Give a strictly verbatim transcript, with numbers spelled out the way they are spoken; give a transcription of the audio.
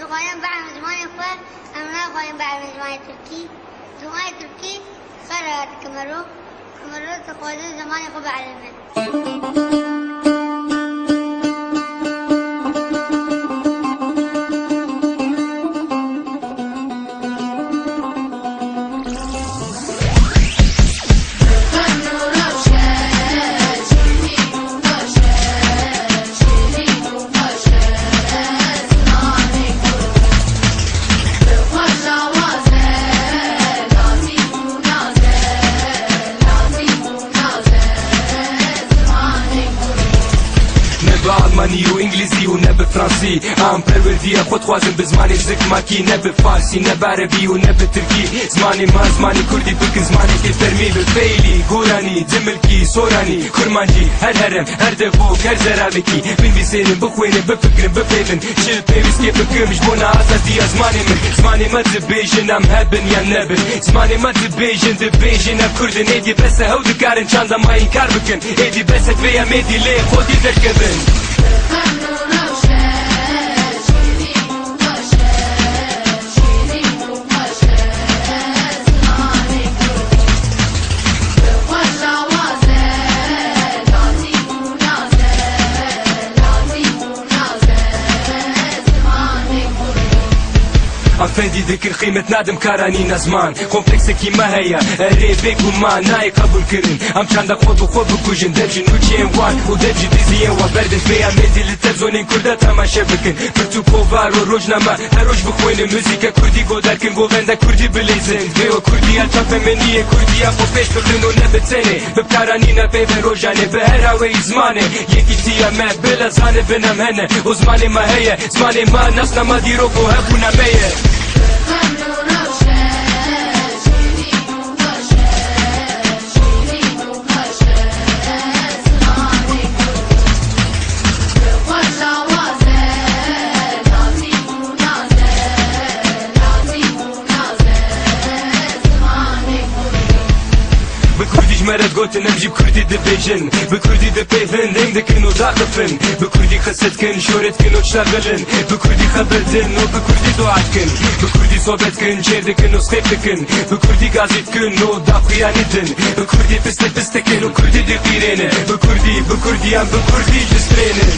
Xwazim bielîmin zimanê xwe, em naxwazin bielîmin zimanê tirkî. Zimanê tirkî xera dike mero, mero dixwaze zimanê xwe bielîmin. Ne bi almanî û îngilîzî û ne bi fransî. Em perwerdiya xwe dixwazin bi zimanê zikmakî, ne bi farsî, ne bi erebî û ne bi tirkî. Zimanê me, zimanê kurdî bikin zimanekî fermî, bi feylî, goranî, dimilkî, soranî, kurmancî, her herem, her devok, her zeravekî binivîsînin, bixwînin, bifikirin, bifêvin. Çi pêwîstiyê bikim ji bona azadiya zimanê min? Zimanê me dibêjin, em hebin yan nebin. Zimanê me dibêjin, dibêjin, em kurd in. Êdî bes e, hew dikarin çanda me înkar bikin. Êdî bes e, divê em êdî lê xwedî derkevin. Em fendî dikin, qîmet nadim kara nîna ziman. Kompleksekî me heye, erê, bêguman nayê qebûlkirin. Em çanda xwe bi xwe bikujin, dev ji nûçeyên wan û dev ji diziyên wan berdin. Vêya mêdî li televîzyonên kurda temaşe bikin. Pirtûk, kovaro, rojname, her roj bixwînin. Muzîka kurdî guhdar kin, govenda kurdî bilîzin. Vêwa kurdî ya çapemeniyê, kurdî ya xwe pêş bixin û ne bi tenê. Bi kara nîna peyvên rojanê, bi her awayî zimanê. Yekîtiya me bila zanibin em hene û zimanê me heye. Zimanê me, nasna me, dîrok û hebûna me ye. Bi kurdî ji me re digotin, em jî bi kurdî dibêjin. Bi kurdî dipêvin, deng dikin û daxifin. Bi kurdî qise dikin, şorê dikin û diştexilin. Bi kurdî xeber din û bi kurdî dua dikin. Bi kurdî sohbet dikin, çêr dikin û sixêf dikin. Bi kurdî gazî dikin û daxuyanî din. Bi kurdî pistik pistik dikin û kurdî diqîrênin. Bi kurdî, bi kurdî, em bi kurdî distrênin.